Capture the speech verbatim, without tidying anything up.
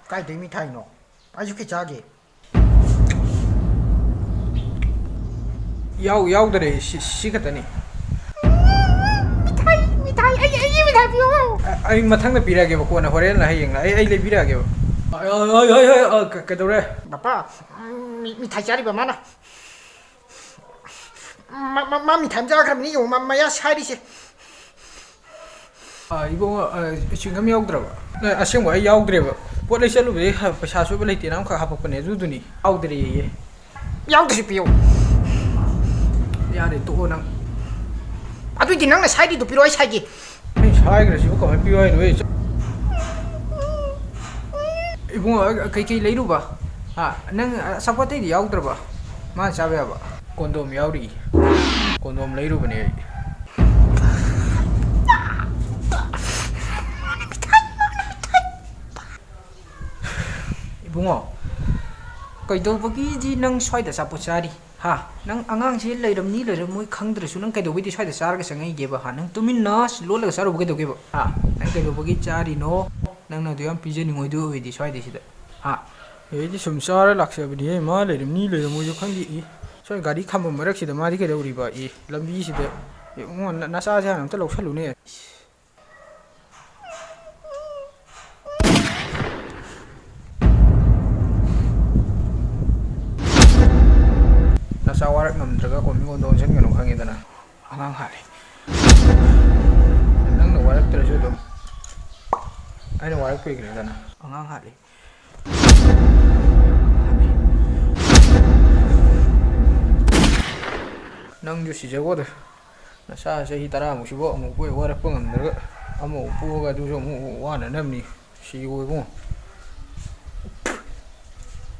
ꯀꯥꯏꯗꯩ ꯃꯤꯊꯥꯏꯅꯣ? ꯑꯩꯁꯨ ꯈꯤꯠ ꯆꯥꯒꯦ꯫ ꯌꯥꯎ-, ꯌꯥꯎꯗꯔꯦ꯫ ꯁꯤ, ꯁꯤ ꯈꯛꯇꯅꯤ꯫ ꯃꯤꯊꯥꯏ, ꯃꯤꯊꯥꯏ, ꯑꯩ, ꯑꯩꯒꯤ ꯃꯤꯊꯥꯏ ꯄꯤꯌꯣ꯫ ꯑ-, ꯑꯩ ꯃꯊꯪꯗ ꯄꯤꯔꯛꯑꯒꯦꯕ, ꯀꯣꯟꯅ ꯍꯣꯔꯦꯟ ꯍꯌꯦꯡꯂ꯫ ꯑꯩ, ꯑꯩ ꯂꯩꯕꯤꯔꯛꯑꯒꯦꯕ꯫ ꯑ, ꯑ, ꯑ, ꯑ, ꯑ, ꯀ-, ꯀꯩꯗꯧꯔꯦ? ꯄꯥꯄꯥ, ꯎꯝ, ꯃꯤ-, ꯃꯤꯊꯥꯏ ꯆꯥꯔꯤꯕ ꯃꯥꯅ꯫ ꯃꯥ, ꯃꯥ, ꯃꯥ ꯃꯤꯊꯥꯏ ꯑꯃ ꯆꯥꯈ꯭ꯔꯕꯅꯤ, ꯌꯦꯡꯉꯣ, ꯃꯥ ꯃꯌꯥ ꯁꯥꯏꯔꯤꯁꯦ꯫ ꯑ, ꯏꯕꯨꯡꯉꯣ, ꯑ, ꯆ꯭ꯋꯤꯡꯒꯝ ꯌꯥꯎꯗ꯭ꯔꯕ? ꯑ, ꯑꯁꯦꯡꯕ ꯑꯩ ꯌꯥꯎꯗ꯭ꯔꯦꯕ꯫ ꯄꯣꯠ ꯂꯩ ꯆꯠꯂꯨꯕꯗꯩ ꯍ-, ꯄꯩꯁꯥ ꯁꯣꯏꯕ ꯂꯩꯇꯦꯅ ꯑꯃꯈꯛ ꯍꯥꯄꯛꯄꯅꯦ, ꯑꯗꯨꯗꯨꯅꯤ꯫ ꯌꯥꯎꯗ꯭ꯔꯦꯌꯦ꯫ ꯌꯥꯎꯗ꯭ꯔꯁꯨ ꯄꯤꯌꯣ꯫ ꯌꯥꯔꯦ, ꯇꯣꯛꯑꯣ ꯅꯪ꯫ ꯑꯗꯨꯏꯗꯤ ꯅꯪꯅ ꯁꯥꯏꯔꯤꯗꯣ ꯄꯤꯔꯛꯑꯣ, ꯑꯩ ꯁꯥꯏꯒꯦ꯫ ꯑꯩ ꯁꯥꯏꯈ꯭ꯔꯁꯤꯕꯨ ꯀꯃꯥꯏꯅ ꯄꯤꯌꯨ ꯍꯥꯏꯅꯣ? ꯑꯩ ꯆ-, ꯏꯕꯨꯡꯉꯣ, ꯑ, ꯀꯩꯀꯩ ꯂꯩꯔꯨꯕ? ꯍꯥ? ꯅꯪ ꯑꯆꯥꯄꯣꯠ ꯑꯇꯩꯗꯤ ꯌꯥꯎꯗ꯭ꯔꯕ? ꯃꯥꯅ ꯆꯥꯕ ꯌꯥꯕ? ꯀꯣꯟꯗꯣꯝ ꯌꯥꯎꯔꯤ꯫ ꯀꯣꯟꯗꯣꯝ ꯂꯩꯔꯨꯕꯅꯦ ꯑꯩ꯫ ꯏꯕꯨꯡꯉꯣ, ꯀꯩꯗꯧꯕꯒꯤꯗꯤ ꯅꯪ ꯁ꯭ꯋꯥꯏꯗ ꯑꯆꯥꯄꯣꯠ ꯆꯥꯔꯤ? ꯍꯥ? ꯅꯪ ꯑꯉꯥꯡꯁꯦ ꯂꯩꯔꯝꯅꯤ ꯂꯩꯔꯝꯃꯣꯏ ꯈꯪꯗ꯭ꯔꯁꯨ ꯅꯪ ꯀꯩꯗꯧꯕꯩꯗꯤ ꯁ꯭ꯋꯥꯏꯗ ꯆꯥꯔꯒ ꯆꯪꯉꯛꯏꯒꯦꯕ? ꯍꯥ? ꯅꯪ ꯇꯨꯃꯤꯟꯅ ꯂꯣꯜꯂꯒ ꯆꯥꯔꯨꯕ ꯀꯩꯗꯧꯒꯦꯕ? ꯍꯥ? ꯅꯪ ꯀꯩꯗꯧꯕꯒꯤ ꯆꯥꯔꯤꯅꯣ? ꯅꯪꯅ ꯑꯗꯨ ꯌꯥꯝ ꯄꯤꯖꯅꯤꯡꯉꯣꯏꯗꯣꯏ ꯑꯣꯏꯗꯤ ꯁ꯭ꯋꯥꯏꯗꯩꯁꯤꯗ꯫ ꯍꯥ? ꯑꯩꯗꯤ ꯁꯨꯝ ꯆꯥꯔ ꯂꯥꯛꯆꯕꯅꯤꯍꯦ, ꯃꯥ ꯂꯩꯔꯝꯅꯤ ꯂꯩꯔꯝꯃꯣꯏꯁꯨ ꯈꯪꯗꯦ꯫ ꯏ, ꯁ꯭ꯋꯥꯏ ꯒꯥꯔꯤ ꯈꯥꯝꯕꯝ ꯃꯔꯛꯁꯤꯗ ꯃꯥꯗꯤ ꯀꯩꯗꯧꯔꯤꯕ? ꯏ, ꯂꯝꯕꯤꯁꯤꯗ, ꯏ, ꯏꯕꯨꯡꯉꯣ, ꯅ-, ꯅꯆꯥꯁꯦ ꯍꯥꯟꯅ ꯑꯝꯇ ꯂꯧꯁꯜꯂꯨꯅꯦ꯫ ꯅꯆꯥ ꯋꯥꯔꯛ ꯉꯝꯗ꯭ꯔꯒ ꯀꯣꯟꯃꯤꯉꯣꯟꯗ ꯑꯣꯟꯁꯤꯟꯒꯅꯨ, ꯈꯪꯉꯦꯗꯅ꯫ ꯑꯉꯥꯡ ꯍꯥꯠꯂꯤ꯫ ꯅꯪꯅ ꯋꯥꯔꯛꯇ꯭ꯔꯁꯨ ꯑꯗꯨꯝ ꯑꯩꯅ ꯋꯥꯔꯛꯄꯤꯈ꯭ꯔꯦꯗꯅ꯫ ꯑꯉꯥꯡ ꯍꯥꯠꯂꯤ꯫ ꯅꯪꯁꯨ ꯁꯤꯖꯒꯣꯗ꯫ ꯅꯆꯥ ꯆꯍꯤ ꯇꯔꯥꯃꯨꯛꯁꯤꯕꯨ ꯑꯃꯨꯛ ꯄꯣꯛꯑꯦ ꯋꯥꯔꯛꯄ ꯉꯝꯗ꯭ꯔꯒ ꯑꯃꯃꯨꯛ ꯄꯣꯛꯑꯒ ꯑꯗꯨꯁꯨ ꯑꯃꯨꯛ ꯋꯥꯅꯅꯕꯅꯤ꯫ ꯁꯤꯌꯣ ꯏꯕꯨꯡꯉꯣ꯫